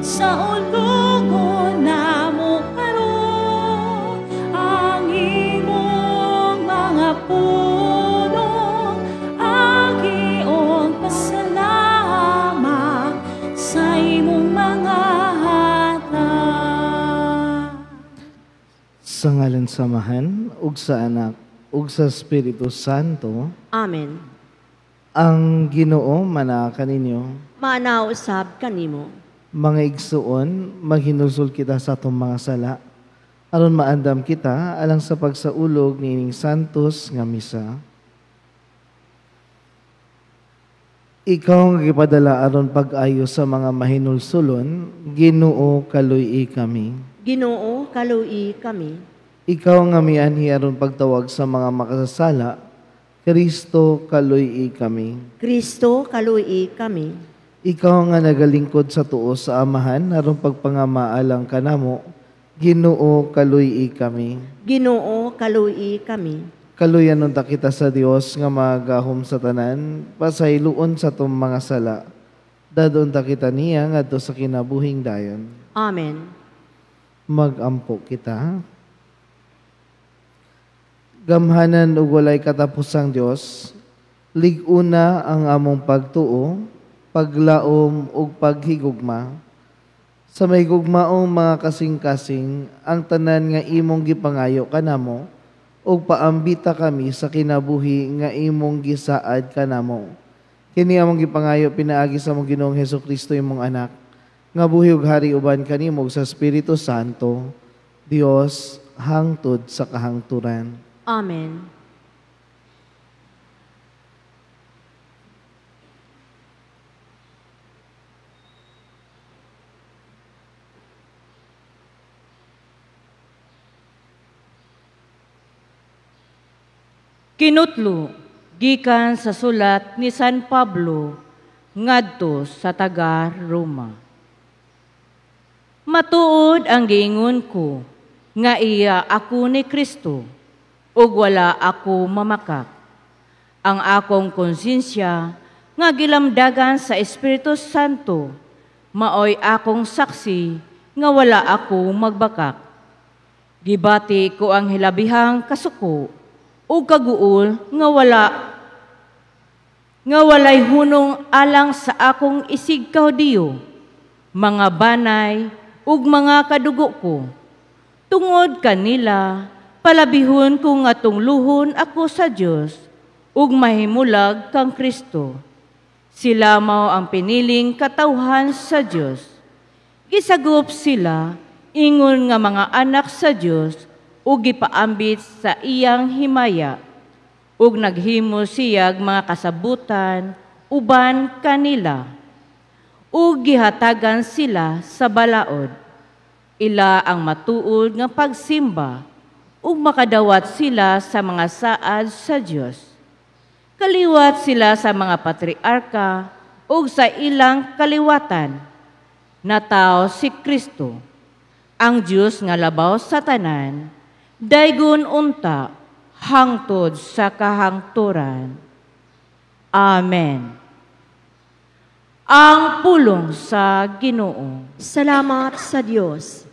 Sa ulugon namo karon ang imong mga pulong, agion pasalamat sa imong mga hatag. Sa ngalan sa Amahan, ug sa Anak, ug sa Espiritu Santo. Amen. Ang Ginoo manaa kaninyo. Maanaa usab kanimo. Mga igsuon, maghinulsol kita sa atong mga sala aron maandam kita alang sa pagsaulog niining santos nga misa. Ikaw ang gipadala aron pag-ayo sa mga mahinulsulon, Ginoo, kaluy-i kami. Ginoo, kaluy-i kami. Ikaw nga mianhi aron pagtawag sa mga makasasala, Kristo, kaluy-i kami. Kristo, kaluy-i kami. Ikaw nga nagalingkod sa tuo sa Amahan aron pagpangamaalang kanamo, Ginoo, kaluy-i kami. Ginoo, kaluy-i kami. Kaluyan unta kita sa Dios nga magahom sa tanan, pasayloon sa atong mga sala. Dadon ta kita niya ngadto sa kinabuhing dayon. Amen. Magampo kita. Gamhanan ug walay katapusang Dios, lig-una ang among pagtuo, paglaom ug paghigugma. Sa may gugmaong mga kasing-kasing, ang tanan nga imong gipangayo kanamo, ug paambita kami sa kinabuhi nga imong gisaad kanamo. Kini among gipangayo pinaagi sa among Ginoong Hesukristo imong anak, nga buhi ug hari uban kanimo ug sa Espiritu Santo, Dios hangtod sa kahangturan. Amen. Kinutlo gikan sa sulat ni San Pablo ngadto sa taga Roma. Matuod ang giingon ko nga iya ako ni Kristo ug wala ako mamakak. Ang akong konsensya nga gilamdagan sa Espiritu Santo maoy akong saksi nga wala ako magbakak. Gibati ko ang hilabihang kasuko ug kaguol nga walay hunong alang sa akong isig kahudiyo, mga banay ug mga kadugo ko. Tungod kanila, palabihon ko nga tungluhon ako sa Dios ug mahimulag kang Kristo. Sila mao ang piniling katawhan sa Dios. Gisagop sila ingon nga mga anak sa Dios ug gipaambit sa iyang himaya, ug naghimo siyag mga kasabutan uban kanila, ug gihatagan sila sa balaod. Ila ang matuod nga pagsimba, ug makadawat sila sa mga saad sa Dios. Kaliwat sila sa mga patriarka ug sa ilang kaliwatan. Nataw si Kristo, ang Dios nga labaw sa tanan, daygon unta hangtod sa kahangturan. Amen. Ang pulong sa Ginoo. Salamat sa Dios.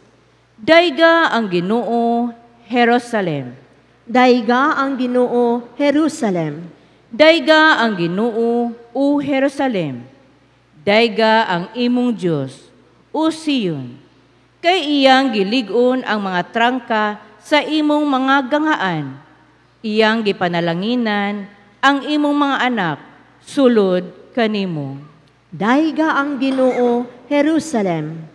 Dayga ang Ginoo, Jerusalem. Dayga ang Ginoo, Jerusalem. Dayga ang Ginoo, o Jerusalem. Dayga ang imong Dios, o Sion. Kay iyang gilig-on ang mga trangka sa imong mga ganghaan. Iyang gipanalanginan ang imong mga anak sulod kanimo. Dayga ang Ginoo, Jerusalem.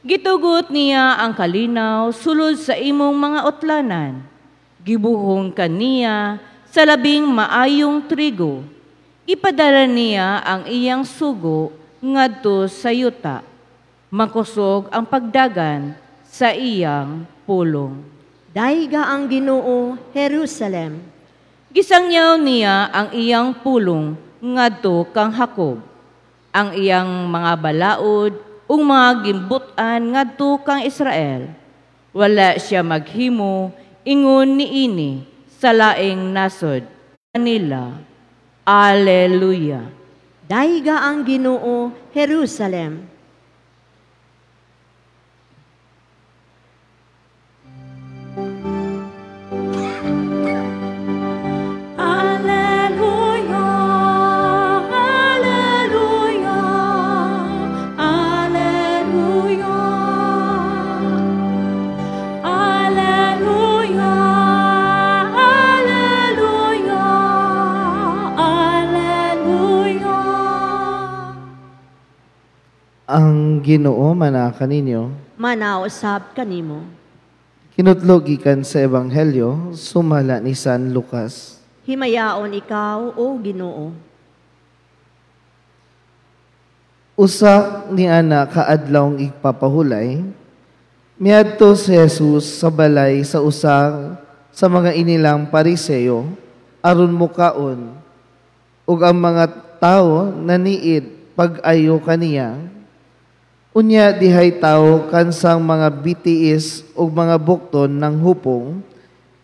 Gitugot niya ang kalinaw sulod sa imong mga utlanan. Gibuhong kaniya sa labing maayong trigo. Ipadala niya ang iyang sugo ngadto sa yuta. Makusog ang pagdagan sa iyang pulong. Dayga ang Ginoo, Jerusalem. Gisangyaw niya ang iyang pulong ngadto kang Jacob, ang iyang mga balaod ug mga gimbut-an ngadto kang Israel. Wala siya maghimo ingon niini sa laing nasod nila. Alleluia. Dayga ang Ginoo, Jerusalem. Ginoo manaa kaninyo. Manaa usab kanimo. Kinutlo gikan sa Ebanghelyo sumala ni San Lucas. Himayaon ikaw, o Ginoo. Usa ni ana kaadlawng igpapahulay, miadto si Jesus sa balay sa usa sa mga inilang Pariseo aron mukaon, ug ang mga tawo naniid pag-ayo kaniya. Unya dihay tawo kansang mga bitiis ug mga bukton ng hupong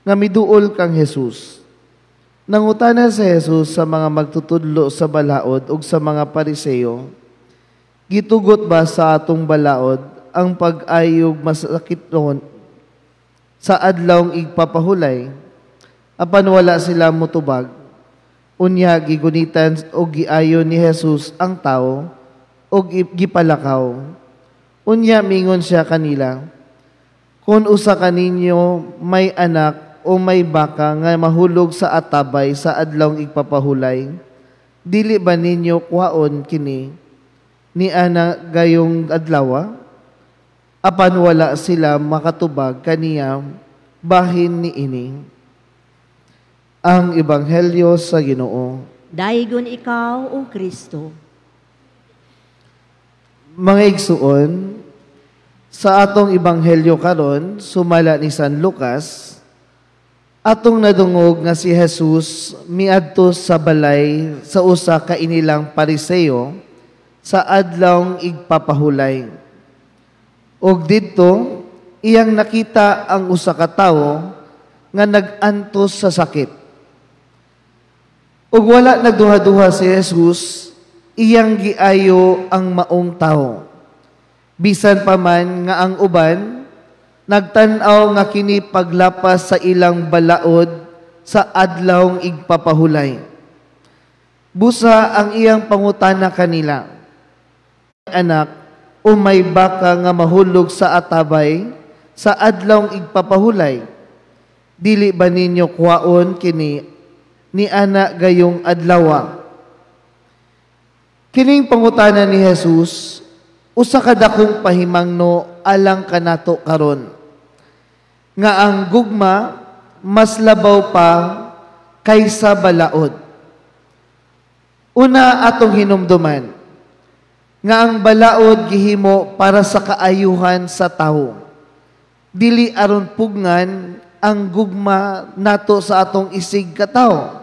nga miduol kang Jesus. Nangutana si Jesus sa mga magtutudlo sa balaod ug sa mga Pariseo, "Gitugot ba sa atong balaod ang pag-ayog masakiton sa adlawng igpapahulay?" Apan wala sila motubag. Unya gigunitan og giayo ni Jesus ang tawo og gipalakaw. Unya mingon siya kanila, "Kung usa kaninyo may anak o may baka nga mahulog sa atabay sa adlawng igpapahulay, dili ba ninyo kuhaon kini ni ana gayong adlawa?" Apan wala sila makatubag kaniya bahin niini. Ang Ebanghelyo sa Ginoo. Daygon ikaw, O Kristo. Mga igsuon, sa atong Ebanghelyo karon sumala ni San Lucas, atong nadungog nga si Jesus miadto sa balay sa usa ka inilang Pariseo sa adlawng igpapahulay. Og didto iyang nakita ang usa ka tawo nga nag-antos sa sakit. Ug wala nagduha-duha si Jesus, iyang giayo ang maong tawo. Bisan pa man nga ang uban nagtan-aw nga kini paglapas sa ilang balaod sa adlawng igpapahulay. Busa ang iyang pangutana kanila, "Anak o may baka nga mahulog sa atabay sa adlawng igpapahulay, dili ba ninyo kuwaon kini ni ana gayong adlawa?" Kining pangutana ni Jesus, usa ka dakong pahimangno alang kanato karon, nga ang gugma mas labaw pa kaysa balaod. Una, atong hinumduman nga ang balaod gihimo para sa kaayuhan sa tawo. Dili aron pugngan ang gugma nato sa atong isig katawo.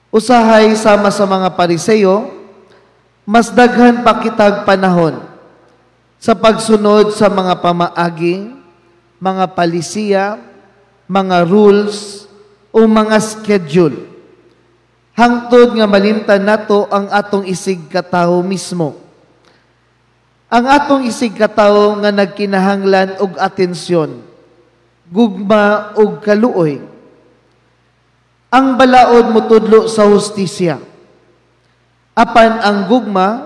Usahay sama sa mga Pariseo, mas daghan pa kitag panahon sa pagsunod sa mga pamaagi, mga palisiya, mga rules, o mga schedule. Hangtod nga malimtan nato ang atong isig katawo mismo. Ang atong isig katawo nga nagkinahanglan og atensyon, gugma og kaluoy. Ang balaod motudlo sa hustisya. Apan ang gugma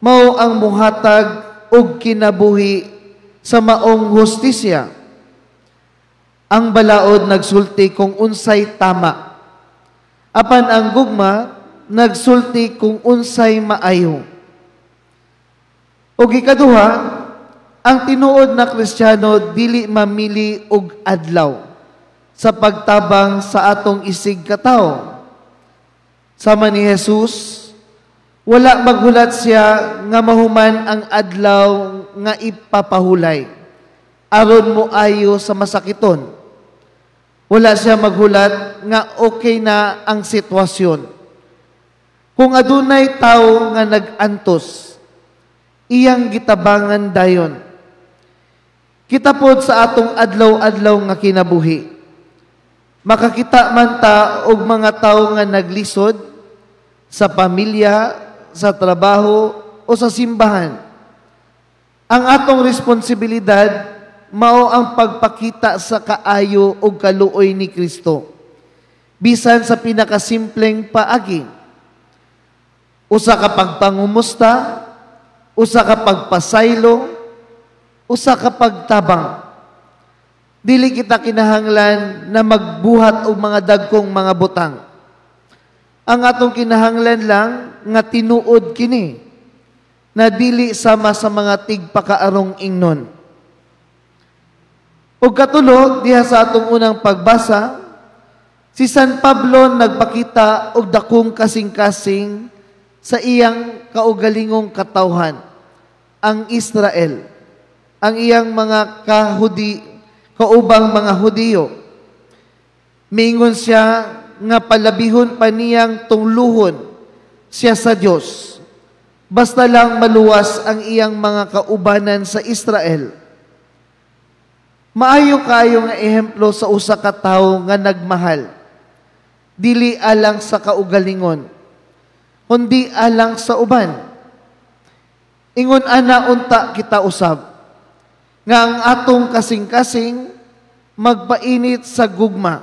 mao ang muhatag og kinabuhi sa maong hustisya. Ang balaod nagsulti kung unsay tama. Apan ang gugma nagsulti kung unsay maayo. Og ikaduha, ang tinuod na Kristiyano dili mamili og adlaw sa pagtabang sa atong isig katawo. Sama ni Jesus, wala maghulat siya nga mahuman ang adlaw nga ipapahulay aron mo ayo sa masakiton. Wala siya maghulat nga okay na ang sitwasyon. Kung adunay tawo nga nag-antos, iyang gitabangan dayon. Kita pod sa atong adlaw-adlaw nga kinabuhi, makakita man ta og mga tawo nga naglisod sa pamilya, sa trabaho o sa simbahan. Ang atong responsibilidad mao ang pagpakita sa kaayo og kaluoy ni Kristo, bisan sa pinakasimpleng paagi. Usa ka pagpangumusta, usa ka pagpasaylo, usa ka pagtabang. Dili kita kinahanglan na magbuhat og mga dagkong mga butang. Ang atong kinahanglan lang nga tinuod kini. na dili sama sa mga tigpakaarong ingnon. Ug katulo, diha sa atong unang pagbasa, si San Pablo nagpakita og dakong kasing-kasing sa iyang kaugalingong katawhan, ang Israel, ang iyang mga kaubang mga Hudiyo. Miingon siya nga palabihon pa niyang tungluhon siya sa Dios, basta lang maluwas ang iyang mga kaubanan sa Israel. Maayo kaayo nga ehemplo sa usa ka tawo nga nagmahal, dili alang sa kaugalingon, kundi alang sa uban. Ingon ana unta kita usab, nga ang atong kasing-kasing magpainit sa gugma,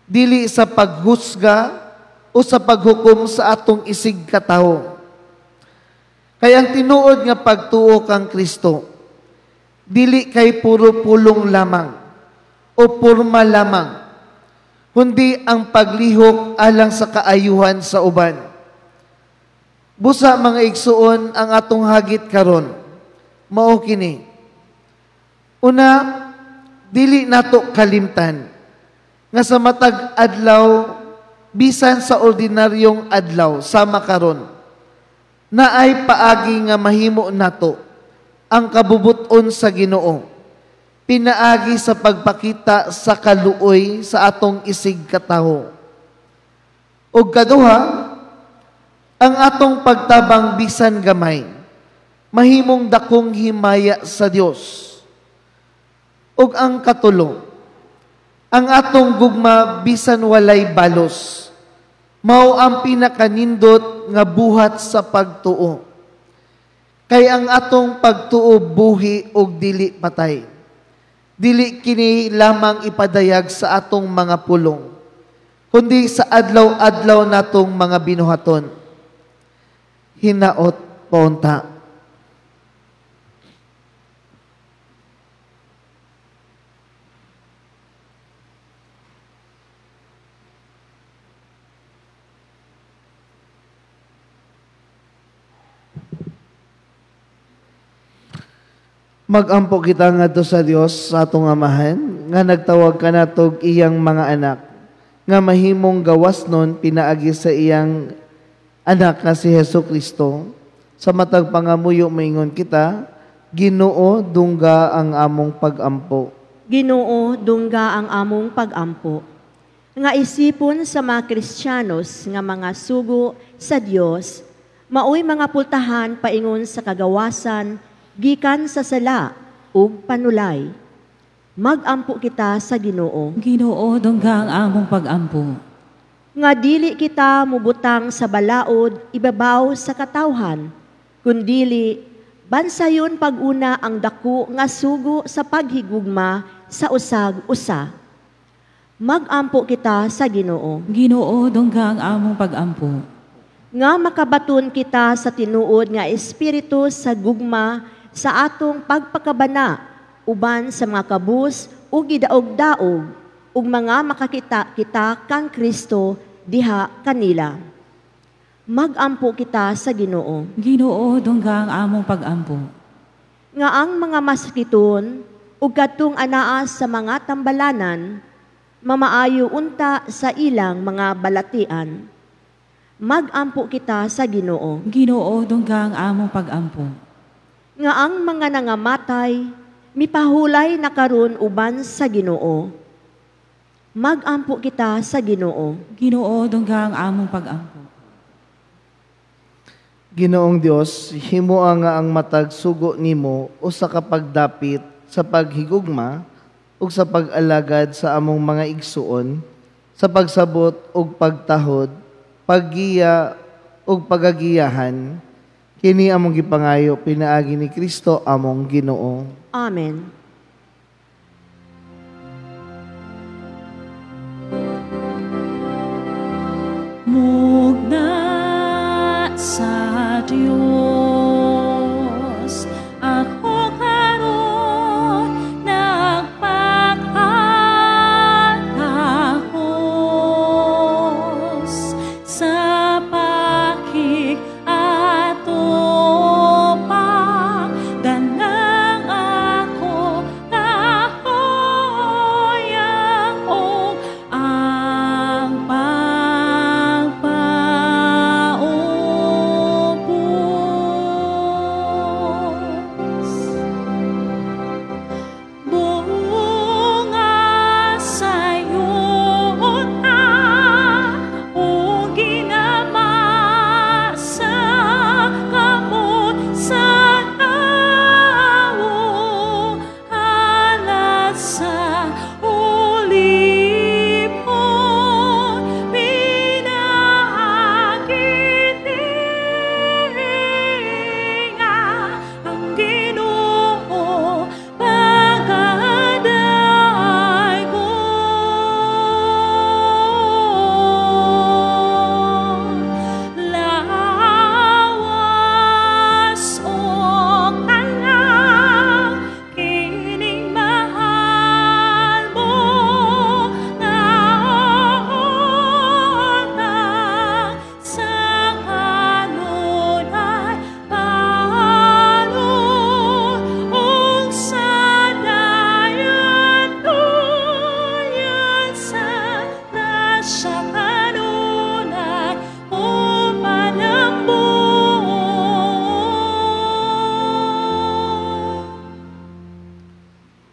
dili sa paghusga o sa paghukom sa atong isig katawo. Kay ang tinuod nga pagtuo kang Kristo, dili kay puro pulong lamang o porma lamang, kundi ang paglihok alang sa kaayuhan sa uban. Busa mga igsuon ang atong hagit karon, mao kini. Una, dili nato kalimtan nga sa matag adlaw, bisan sa ordinaryong adlaw sama karon, naay paagi nga mahimo nato ang kabubuton sa Ginoo, pinaagi sa pagpakita sa kaluoy sa atong isig katawo. Og kaduha, ang atong pagtabang bisan gamay, mahimong dakong himaya sa Dios. Og ang katulo, ang atong gugma bisan walay balos, mao ang pinakanindot nga buhat sa pagtuo. Kay ang atong pagtuo buhi og dili patay. Dili kini lamang ipadayag sa atong mga pulong, kundi sa adlaw-adlaw natong mga binuhaton. Hinaot paunta. Magampo kita ngadto sa Dios sa atong Amahan nga nagtawag kanatog iyang mga anak nga mahimong gawas nun pinaagi sa iyang anak nga si Hesus Kristo. Sa matag pangamuyo maingon kita, Ginoo, dungga ang among pagampo. Ginoo, dungga ang among pagampo. Nga isipon sa mga Kristiyanos nga mga sugo sa Dios, maoy mga pultahan paingon sa kagawasan gikan sa sala ug panulay. Magampo kita sa Ginoo. Ginoo, dungga ang among pagampo. Nga dili kita mubutang sa balaod ibabaw sa katawhan, kundili bansayon pag-una ang dako nga sugo sa paghigugma sa usag-usa. Magampo kita sa Ginoo. Ginoo, dungga ang among pagampo. Nga makabaton kita sa tinuod nga espiritu sa gugma sa atong pagpakabana uban sa mga kabus ug gidaog-daog ug mga makakita kita kang Kristo diha kanila. Magampo kita sa Ginoo. Ginoo, dungga ang among pagampo. Nga ang mga masakiton ug kadtong anaa sa mga tambalanan mamaayo unta sa ilang mga balatian. Magampo kita sa Ginoo. Ginoo, dungga ang among pagampo. Nga ang mga nangamatay mipahulay na karon uban sa Ginoo. Magampo kita sa Ginoo. Ginoo, dungga ang among pagampo. Ginoong Dios, himoa nga ang matag sugo nimo usa ka pagdapit sa paghigugma ug sa pag-alagad sa among mga igsuon, sa pagsabot ug pagtahod, paggiya ug pagagiyahan. Kini among gipangayo pinaagi ni Kristo among Ginoo. Amen. Mugna sa Dios ako karon nagpakatahos sa pakig-atubang.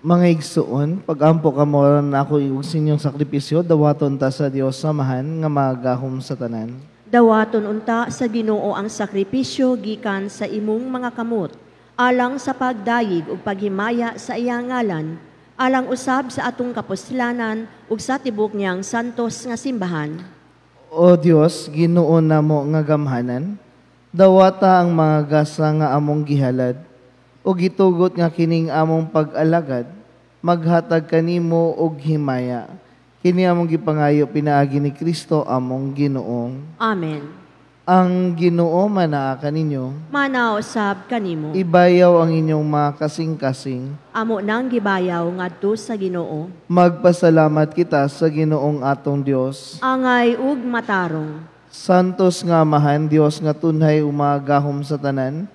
Mga igsuon, pag-ampo kamo aron ako ug sa inyong sakripisyo, dawaton ta sa Dios Amahan nga magahom sa tanan. Dawaton unta sa Ginoo ang sakripisyo gikan sa imong mga kamot, alang sa pagdayeg ug paghimaya sa iyang ngalan, alang usab sa atong kapuslanan ug sa tibok niyang santos nga simbahan. O Dios, Ginoo namo nga gamhanan, dawata ang mga gasa nga among gihalad, ug gitugot nga kining among pag-alagad, maghatag kanimo og himaya. Kini among gipangayo pinaagi ni Kristo among Ginoo. Amen. Ang Ginoo manaa kaninyo. Manaa usab kanimo. Ibayaw ang inyong mga kasing-kasing. Amo nang gibayaw ngadto sa Ginoo. Magpasalamat kita sa Ginoong atong Dios. Angay ug matarong. Santos nga Amahan, Dios nga tunhay umagahom sa tanan,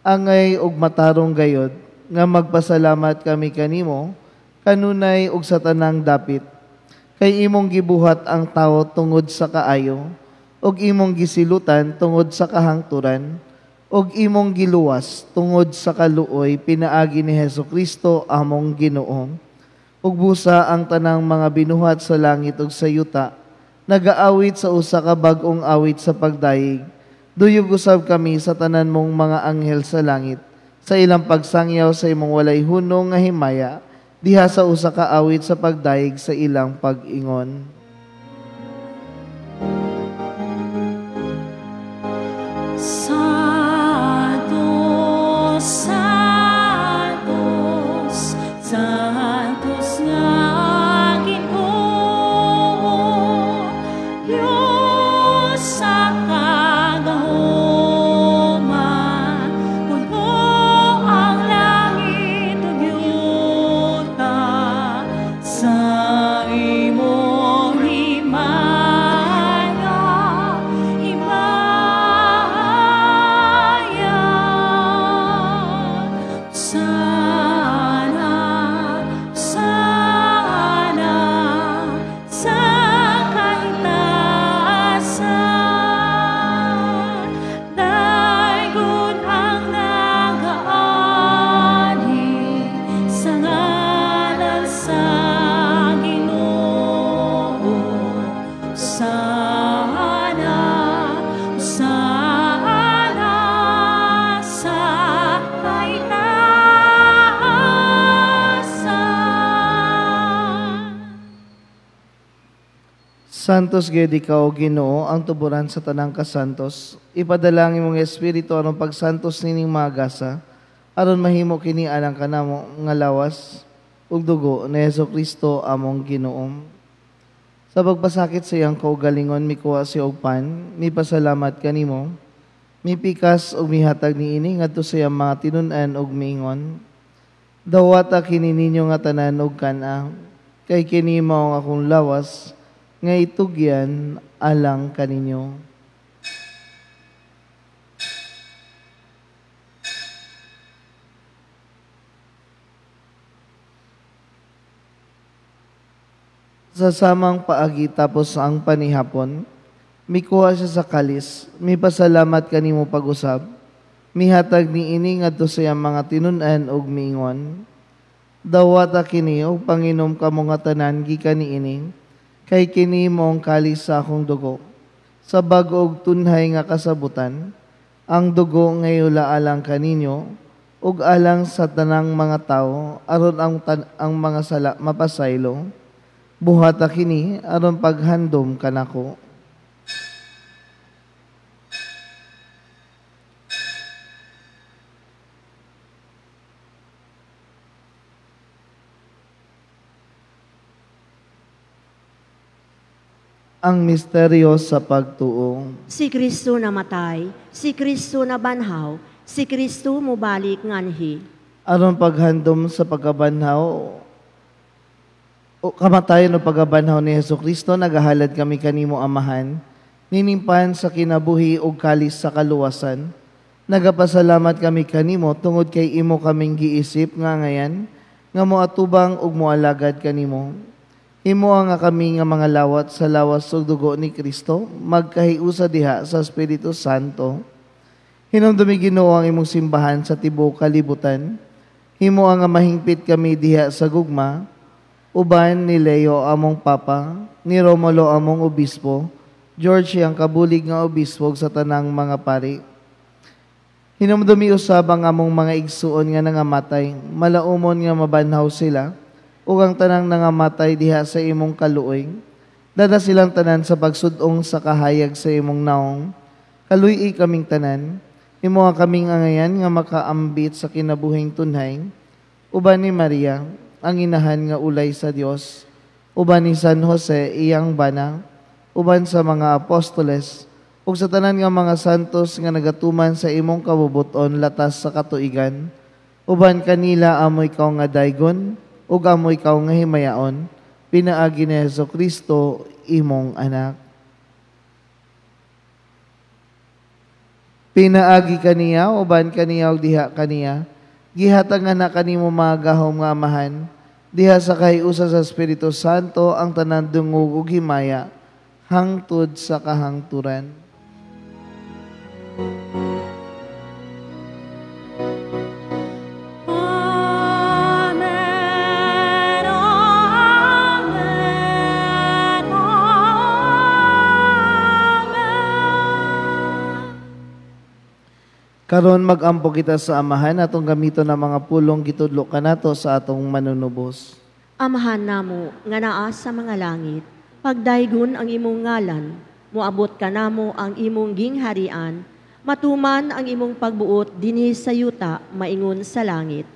angay ug matarong gayod nga magpasalamat kami kanimo kanunay ug sa tanang dapit, kay imong gibuhat ang tawo tungod sa kaayo, ug imong gisilutan tungod sa kahangturan, ug imong giluwas tungod sa kaluoy pinaagi ni Hesukristo among Ginoo. Ug busa ang tanang mga binuhat sa langit ug sa yuta nagaawit sa usa ka bag-ong awit sa pagdayeg. Duyog usab kami sa tanan mong mga anghel sa langit, sa ilang pagsangyaw sa imong walay hunong nga himaya, diha sa usa ka awit sa pagdayeg sa ilang pag-ingon. Santos, Santos, Santos nga Ginoo, Dios sa kagahoman, puno ang langit ug yuta sa imong himaya, himaya. Sana, sana, sa kahitasan, daygon ang nagaanhi sa ngalan sa Ginoo. Sana, sana, sa kahitasan. Santos gayud ikaw, Ginoo, ang tuburan sa tanang kasantos. Ipadala ang imong espiritu aron pagsantos nining mga gasa, aron mahimo kini alang kanamo nga lawas ug dugo ni Hesukristo among Ginoo. Sa pagpasakit sa iyang kaugalingon, mikuha siya og pan, mipasalamat kanimo, mipikas ug mihatag niini ngadto sa iyang mga tinun-an ug miingon, dawata kini ninyo nga tanan og kan-a, kay kini mao ang akong lawas nga itugyan alang kaninyo. Sa samang paagi tapos ang panihapon, mikuha siya sa kalis, mipasalamat kanimo pag-usab, mihatag niini ngadto sa iyang mga tinun-an ug miingon, dawata kini og panginom kamo nga tanan gikan niini, kay kini mong kalis sa akong dugo, sa bag-o og tunhay nga kasabutan, ang dugo ngayula alang kaninyo, ug alang sa tanang mga tawo, aron ang mga sala mapasaylo. Buhata kini aron paghandom kanako. Ang misteryo sa pagtuo. Si Kristo namatay, si Kristo nabanhaw, si Kristo mobalik nganhi. Aron paghandom sa pagkabanhaw o kamatayon o pagkabanhaw ni Hesukristo, nagahalad kami kanimo Amahan, ninimpan sa kinabuhi ug kalis sa kaluwasan. Nagapasalamat kami kanimo tungod kay imo kaming giisip nga ngayan, nga moatubang ug moalagad kanimo. Himoa nga kami nga mga lawat sa lawas ug dugo ni Kristo, magkahiusa diha sa Espiritu Santo. Hinumdumi Ginoo ang imong simbahan sa tibuok kalibutan. Himo nga mahingpit kami diha sa gugma, uban ni Leo among Papa, ni Romulo among Obispo, George ang kabulig nga obispo sa tanang mga pari. Hinumdumi usab ang among mga igsuon nga nangamatay, malaumon nga mabanhaw sila, ug ang tanang nangamatay diha sa imong kaluoy. Dada silang tanan sa pagsudong sa kahayag sa imong naong. Kaluy-i kaming tanan, imo kaming angayan nga makaambit sa kinabuhing tunhay. Uban ni Maria, ang inahan nga ulay sa Dios, uban ni San Jose iyang bana, uban sa mga apostoles, ug sa tanan nga mga santos nga nagatuman sa imong kabubuton latas sa katuigan, uban kanila amoy kaw nga daygon, ug amoy kaw nga himayaon, pinaagi ni Hesus Kristo imong anak. Pinaagi kaniya, uban kaniya ug diha kaniya, gihatag nga na kanimo mga gahom nga amahan, diha sa kahiusa sa Espiritu Santo ang tanan dungog ug himaya, hangtod sa kahangturan. Amen, Amen, Amen. Karon magampo kita sa Amahan atong gamiton ang mga pulong gitudlo kanato sa atong manunubos. Amahan namo nga naa sa mga langit, pagdaygon ang imong ngalan, moabot kanamo ang imong gingharian, matuman ang imong pagbuot dinhi sa yuta maingon sa langit.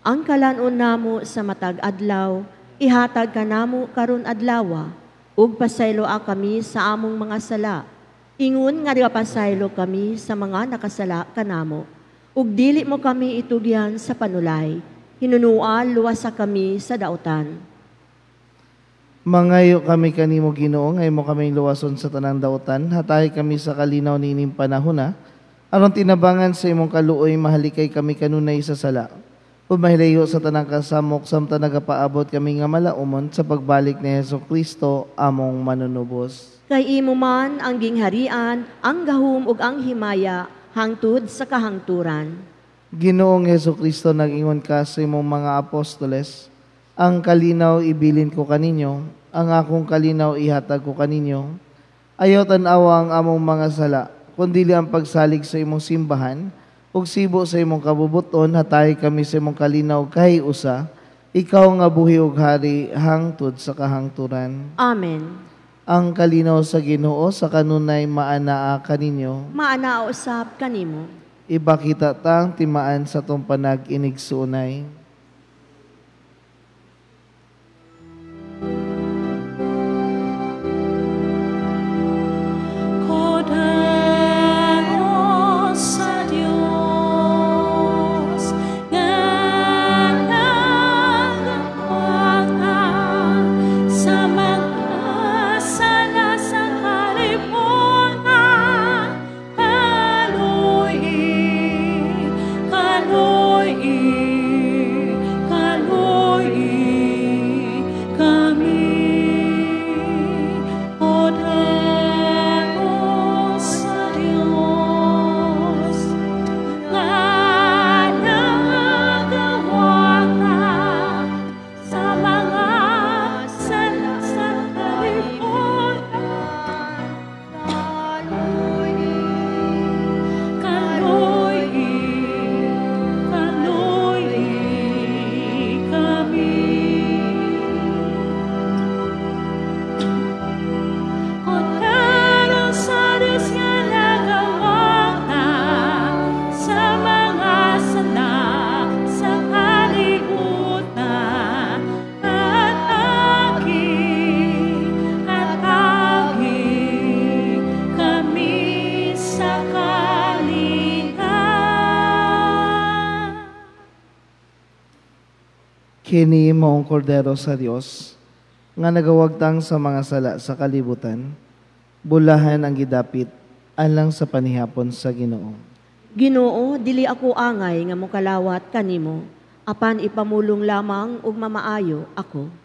Ang kalan-on namo sa matag adlaw, ihatag kanamo karon adlawa, ug pasayloa kami sa among mga sala. Ingon nga pasaylo kami sa mga nakasala kanamo. Ug dili mo kami itugyan sa panulay, hinunua luwasa kami sa dautan. Mangayo kami kanimo Ginoo, ngay mo kami luwason sa tanang dautan, hatahi kami sa kalinaw niining panahona, aron tinabangan sa imong kaluoy mahalikay kami kanunay sa sala. Ug mahilayo sa tanang kasamok samtang nagapaabot kami nga malaumon sa pagbalik ni Hesus Kristo among manunubos. Kay imo man ang gingharian, ang gahum ug ang himaya hangtod sa kahangturan. Ginoong Hesus Kristo, nag-ingon ka sa imong mga apostoles, ang kalinaw ibilin ko kaninyo, ang akong kalinaw ihatag ko kaninyo. Ayaw tan-awa ang among mga sala, kundili ang pagsalig sa imong simbahan, ug sibo sa imong kabubuton, hatahi kami sa imong kalinaw kay usa, ikaw nga buhi ug hari hangtod sa kahangturan. Amen. Ang kalinaw sa Ginoo sa kanunay maanaa kaninyo. Maanaa usab kanimo. Ipakita tang timaan sa tong panag-inigsuonay. Kordero sa Dios nga nagwagta sa mga sala sa kalibutan, kaluy-i, kaluy-i, kaluy-i kami. Kordero sa Dios nga nagawagta sa mga sala sa kalibutan, kaluy-i, kaluy-i kami. Kordero sa Dios nga nagawagta sa mga sala sa kalibutan, at agi kami sa kalinaw. Kini maong kordero sa Dios nga nagawagtang sa mga sala sa kalibutan, bulahan ang gidapit alang sa panihapon sa Ginoo. Ginoo, dili ako angay nga mokalawat kanimo, apan ipamulong lamang ug mamaayo ako.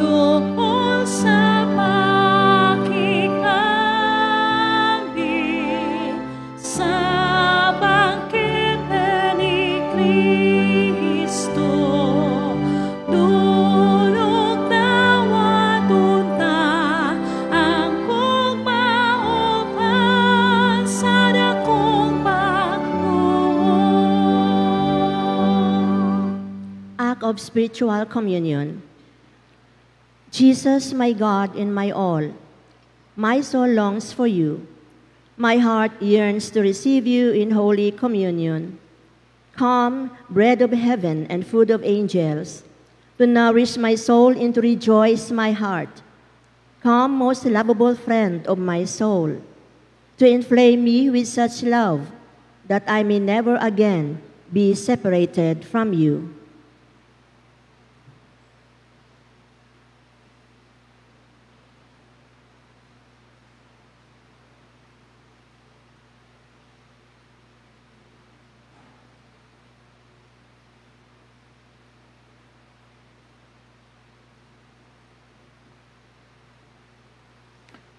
Duol sa pakikambi sa bangkete ni Kristo, dulog dawaton ta ang gugma uban sa dakong pagtuo. Act of Spiritual Communion. Jesus, my God and my all, my soul longs for you. My heart yearns to receive you in Holy Communion. Come, bread of heaven and food of angels, to nourish my soul and to rejoice my heart. Come, most lovable friend of my soul, to inflame me with such love that I may never again be separated from you.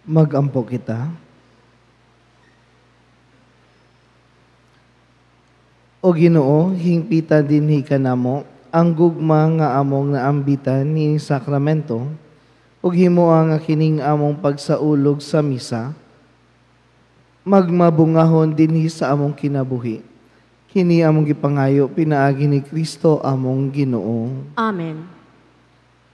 Magampo kita. O Ginoo, hingpita dinhi kanamo ang gugma nga among naambitan ni sakramento ug himoa nga kining among pagsaulog sa misa magmabungahon dinhi sa among kinabuhi. Kini among gipangayo pinaagi ni Kristo among Ginoo. Amen.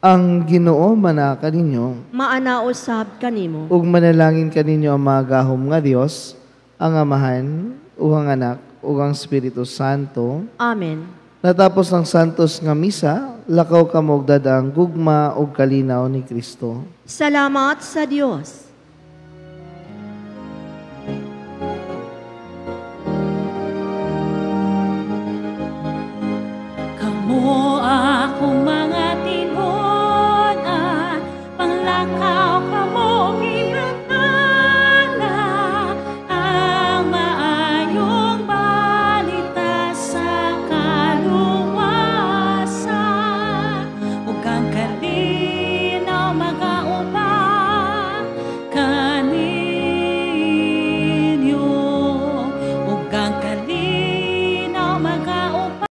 Ang Ginoo manaka ninyo, Maana usab kanimo. ug manalangin kaninyo ang mga gahom nga Dios, ang Amahan, ug ang Anak, ug ang Espiritu Santo. Amen. Natapos ang santos nga misa, lakaw kamo og dadaang gugma ug kalinaw ni Kristo. Salamat sa Dios.